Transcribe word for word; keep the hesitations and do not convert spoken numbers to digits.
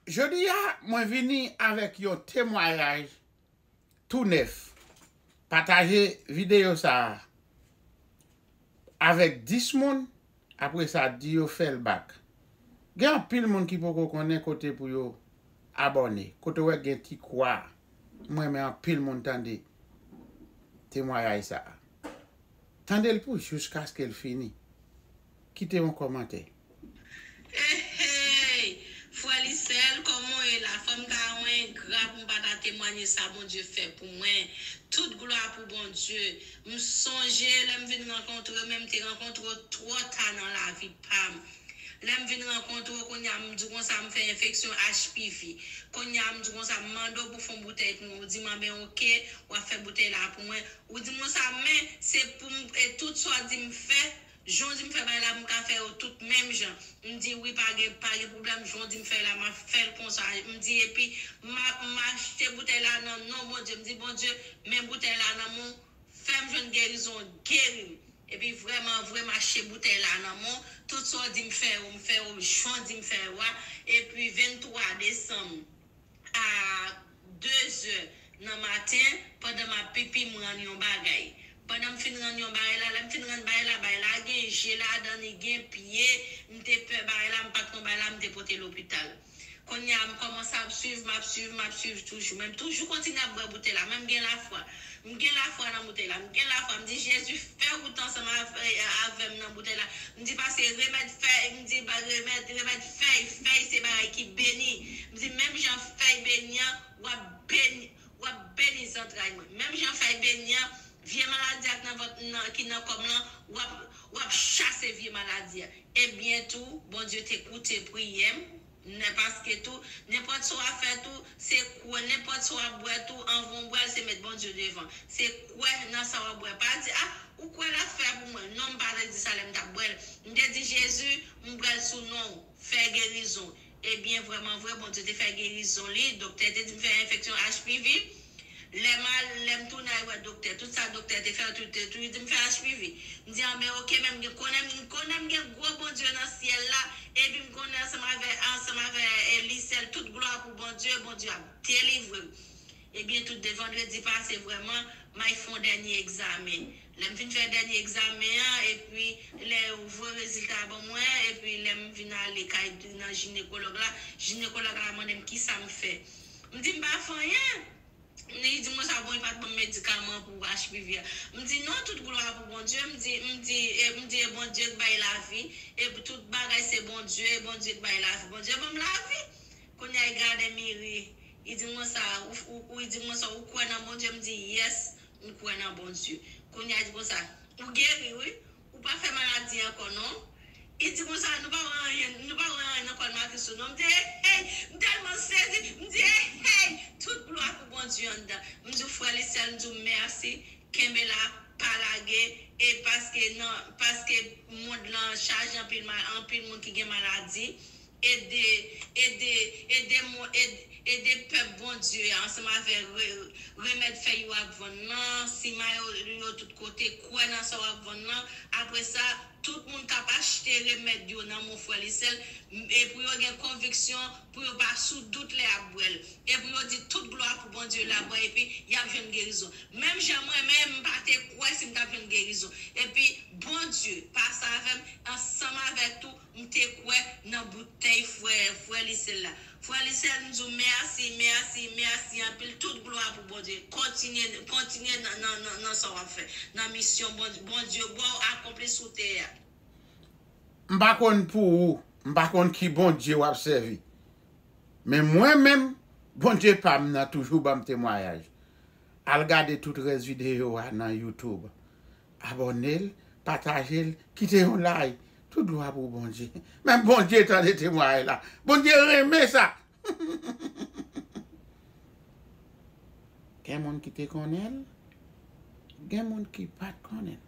Jodi a, mwen vini avèk yon temwayaj tou nèf. Pataje videyo sa a avèk dis moun, apre sa, di yo fè l bak. Gen anpil moun ki poko konnen kote pou yo abòne, kote w wè gen ti kwa a. Mwen renmen anpil moun tande temwayaj sa a. Tande l pou jiskaske l fini. Kite yon kòmantè. Hey, hey! Frè Lisèl, kòman w ye la? Fò m ta yon engra pou m pa ta temwaye sa Bondye fè pou mwen. Tout glwa pou Bondye. M sonje lè m vin rankontre w, men m te rankontre w twò ta nan lavi pa m. Lè m vin rankontre w, kounye a m di w konsa m fè enfeksyon H P V. Kounye a m di w konsa m mande w pou fè yon boutèy pou mwen. Ou di m, anben, oke, w ap fè boutèy la pou mwen. Ou di m konsa, men se pou m, e tout sa w di m fè, jan w di m fè bagay la, m ka fè yo tout menm jan. M di, wi, pa gen, pa gen pwoblèm, jan w di m fè la, m ap fè l konsa. M di, epi, m a-, m achte boutèy la nan non Bondye. M di, Bondye, men boutèy la nan men w, fè m jwenn gerizon, geri m. Epi vrèman vre, m achte boutèy la nan men w. Tout sa w di m fè yo, m fè yo jan w di m fè yo a. Epi venntwa desanm a de zè nan maten, pandan m ap pipi, m rann yon bagay. Pandan m fin rann yon bagay la, lè m fin rann bagay la, bagay la gen je ladan, li gen pye, m te pè bagay la, m pa t konn bagay la, m te pote lopital. Kounye a, m kòmanse ap swiv, m ap swiv, m ap swiv toujou. Men m toujou kontinye ap bwè boutèy la, men m gen lafwa. M gen lafwa nan boutèy la, m gen lafwa. M di, Jezi, fè wout ansanm avè, avè m nan boutèy la. M di, paske remèd fèy, m di, ba, remèd, remèd fèy, fèy se bagay ki beni. M di, menm jan fèy beni an, w ap beni, w ap beni zantray mwen. Menm jan fèy beni an, vye maladi a k nan vant, nan, ki nan kò m lan, w ap, w ap chase vye maladi a. Ebyen tou, Bondye te koute priyè m, nè, paske tou, nenpòt sa w ap fè tou, se kwè, nenpòt sa w ap bwè tou, anvan w bwè l, se met Bondye devan. Se kwè nan sa w ap bwè. Pa di, a, ou kwè l ap fè pou mwen. Non, m pa t di sa lè m t ap bwè l. M te di, Jezi, m bwè l sou non w. Fè gerizon. Ebyen, vrèman vre, Bondye te fè gerizon li. Doktè te di m fè enfeksyon H P V. Lè m al, lè m tounen al wè doktè, tout sa doktè te fè, tout, tout, tout, li di m fè H P V. M di, anben, oke, men m gen, konnen, m konnen m gen gwo Bondye nan syèl la, epi m konnen ansanm avè, ansanm avè, e, li sèl, tout glwa pou Bondye, Bondye ap delivre m. Ebyen, tout de vandredi pase, vrèman, m al fè yon dènye egzamen. Lè m fin fè dènye egzamen an, epi lè yo voye rezilta a ban mwen, epi lè m vin ale kay nan jinekològ la, jinekològ la mande m kisa m fè. M di m pa fè anyen. Li di m konsa, bon, li pa t ban m medikaman pou H P V a. M di, non, tout glwa pou Bondye. M di, m di, e, m di, e Bondye k bay lavi. E tout bagay se Bondye, e Bondye k bay lavi. Bondye ban m lavi. Kounye a, li gade m, li ri. Li di m konsa, ou, ou, ou, li di m konsa, ou kwè nan Bondye? M di, yes, m kwè nan Bondye. Kounye a, li di konsa, ou geri, wi. Ou pa fè maladi ankò, non. Li di konsa, nou pa wè anyen, nou pa wè anyen nan kò l matris ou, non. M di, hey, hey, m tèlman sezi, m di, hey, hey, tout glwa pou Bondye anndan. M di w, frè Lisèl, m di w mèsi, kenbe la, pa lage, e paske nan, paske mond lan chaje anpil mal, anpil moun ki gen maladi, ede, ede, ede mo-, ed-, ede pèp Bondye a ansanm avè re-, remèd fèy yo ap vann nan, siman yo, yo tout kote, kwè nan sa w ap vann nan. Apre sa, tout moun k ap achte remèd yo nan men w, frè Lisèl, m-, e pou yo gen konviksyon, pou yo pa sou dout lè y ap bwè l. E pou yo di tout glwa pou Bondye lè y ap bwè, epi y ap jwenn gerizon. Menm jan mwen menm, m pa te kwè si m t ap jwenn gerizon. Epi Bondye pase avè m, ansanm avèk tou, m te kwè nan boutèy frè, frè Lisèl la. Frè Lisèl, m di w mèsi, mèsi, mèsi anpil. Tout glwa pou Bondye. Kontinye, kontinye nan, nan, nan, nan sa w ap fè. Nan misyon Bondye, Bondye ba w akonpli sou tè a. M pa konn pou ou, m pa konn ki Bondye w ap sèvi. Men mwen menm, Bondye pa m nan toujou ban m temwayaj. Al gade tout rès videyo a nan YouTube. Abòne l, pataje l, kite yon like. Tout glwa pou Bondye. Men Bondye tande temwayaj la. Bondye renmen sa. Gen moun ki te konnen l, gen moun ki pa t konnen l.